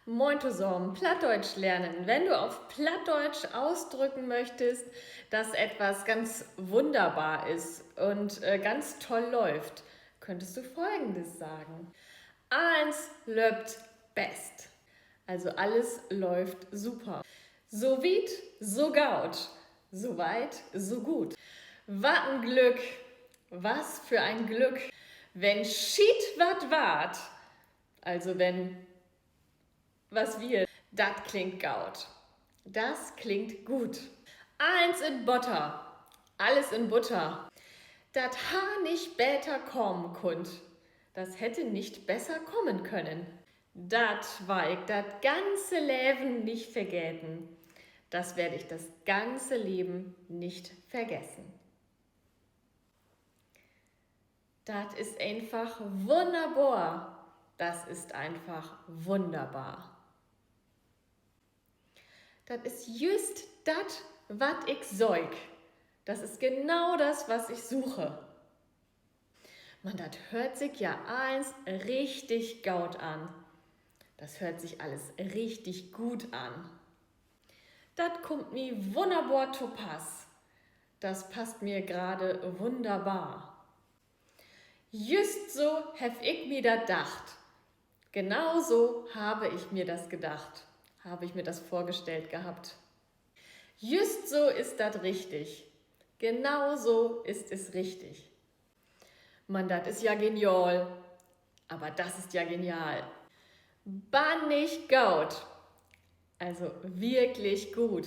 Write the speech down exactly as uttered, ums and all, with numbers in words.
Moin tosamen, Plattdeutsch lernen. Wenn du auf Plattdeutsch ausdrücken möchtest, dass etwas ganz wunderbar ist und äh, ganz toll läuft, könntest du Folgendes sagen. Allens löppt best. Also alles läuft super. So wiet, so gaut. So weit, so gut. Wat en Glück. Was für ein Glück. Wenn Schiet wat ward. Also wenn was wird. Dat klingt gaut. Das klingt gut. Allens in Botter. Alles in Butter. Dat harr nich beter kamen kunnt. Das hätte nicht besser kommen können. Dat warr ik dat ganze Leven nich vergeten. Das werde ich das ganze Leben nicht vergessen. Dat is eenfach wunnerbor. Das ist einfach wunderbar. Dat is jüst dat, wat ik söök. Das ist genau das, was ich suche. Man, dat höört sik ja allens richtig goot an. Das hört sich alles richtig gut an. Dat kummt mi wunnerbor to pass. Das passt mir gerade wunderbar. Jüst so heff ik mi dat dacht. Genau so habe ich mir das gedacht. Habe ich mir das vorgestellt gehabt. Jüst so is dat richtig. Genau so ist es richtig. Man, dat is ja genial. Aber das ist ja genial. Bannig goot. Also wirklich gut.